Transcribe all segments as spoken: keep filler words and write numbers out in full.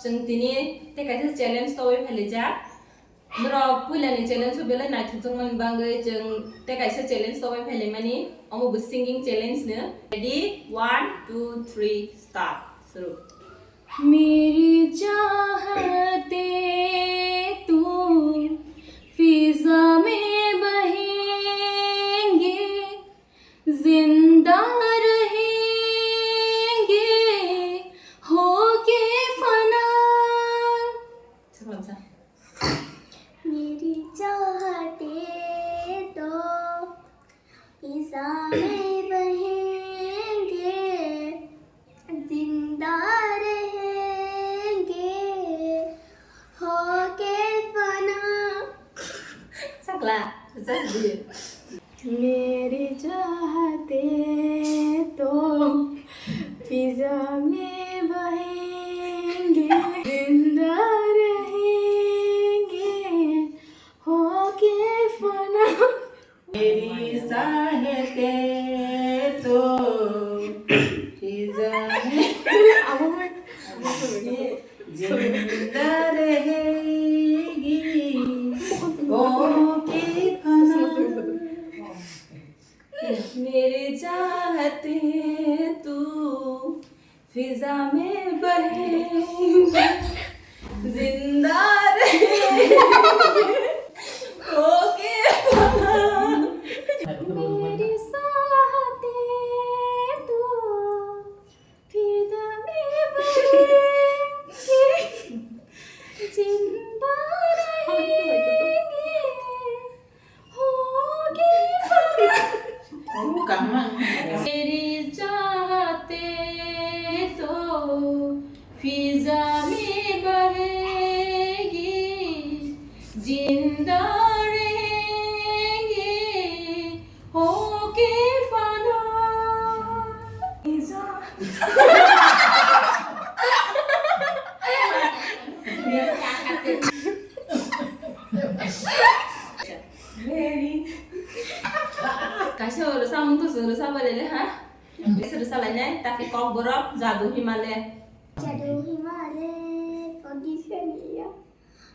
Chwng tini tei kaisa challenge tobwi phailaijak. Norok puilani challenge-o belai naithokjakmani bagwi chwng tei kaisa challenge tobwi phailaimani. Omo bo singing challenge no. Ready? One, two, three, start. Suru. मेरी चाहते तो फिजा में बहेंगे, जिंदा रहेंगे होके फना। मेरी चाहते तो फिजा में बहेंगे, जिंदा रहेंगे होके फना। Sakla, just do it. मेरी चाहते तो फिजा में बहेंगे, जिंदा रहेंगे होके फना। मेरी चाहते तो फिजा में जिंदा रहेगी होके फना। मेरी चाहते तू फिजा में बहेंगे, जिंदा रहेंगे होके फना। मेरी चाहते तू फिजा में बहेंगे, जिंदा रहेंगे होके फना। मेरी चाहते तो फिजा में बहेंगे, जिंदा रहेंगे होके फना। Kaisa oro samung to chwng rwsa bai le ha. Kaisa rwsa lainai, ta khe kok borok Jadu Himale. Jadu Himale, podi saniya.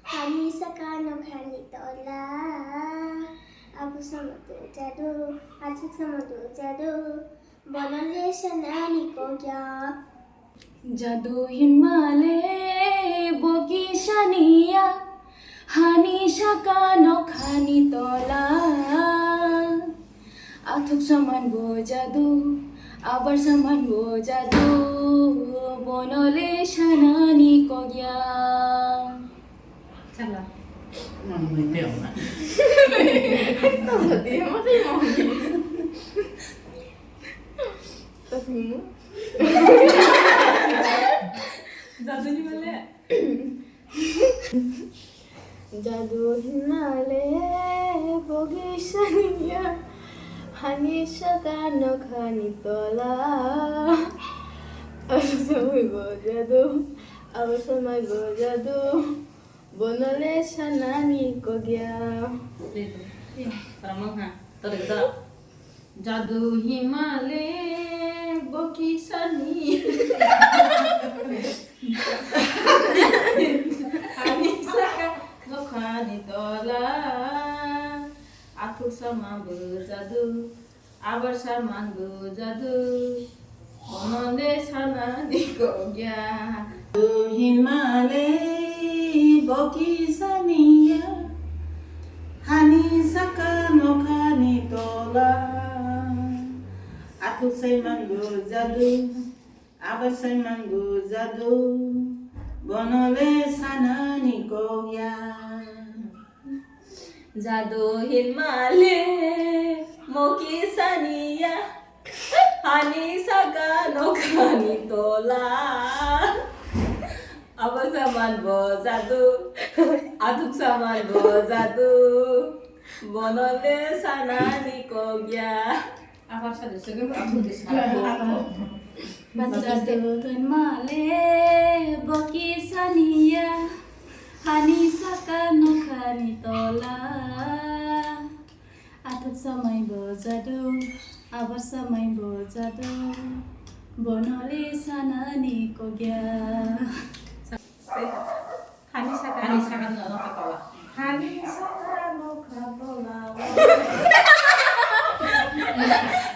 Hani saka nokhani tola. Abu sama tu jadu, athuk sama tu jadu. Bono le sanani kokya. Jadu Himale bo kisa niya, hani saka nokhani tola. Athuk saman bo jadu, abar saman bo jadu, bono le sanani kokya. Chakla. Jaduni male. Jadu hinmale bogi saniya, hani saka nokhani tola. Asamai bo jadu, asamai bo jadu. Bono le sanani kokya. Ramang ha, tore da. Jadu himale boki sani. Ani saka nokhani tola. Athuk sama bo jadu. Abar saman bo jadu, bono le sanani kokya. Jadu himale boki saniya, hani saka nokhani tola. Athuk saiman bo jadu, abar saiman bo jadu, bono le sanani kokya. Jadu hinmale moki saniya, hani saka nokhani tola. Abo saman bo jadu, athuk saman bo jadu, bono le sanani kokya. Abar sa de, second, abar de, second. Jadu hinmale boki saniya, hani saka nokhani tola. Athuk samai bo jadu, abar samai bo jadu, Bonoli sanani kogya. Hani saka. Hani saka no kha tola. Hani saka no kha tola.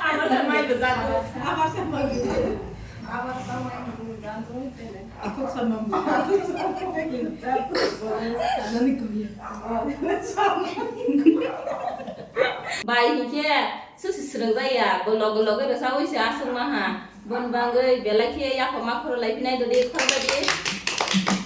Abar samai bejak. Abar samai bejak. Abar samai bejak. Aku sama. Sanani kogya. Bai hinkhe susi srwng jaya, bo loge loge rwsawi se aswk ma ha. Bon bangwi belai khe yaphang ma khoro lai phinai dodi khorbai di.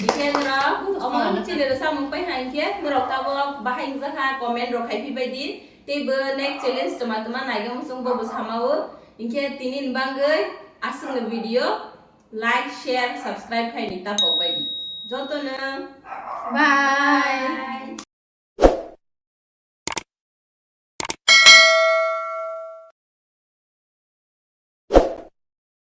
Hinkhe norok omo chini rwsamung pai ha hinkhe norok tabok bahai wngjak kha comment rok khai phi bai di. Tei bo next challenge tma tma naiga muchung bo bo sama o. Hinkhe tini ni bangwi aswk ni video like, share, subscribe khai ni tapok bai di. Joto no bye.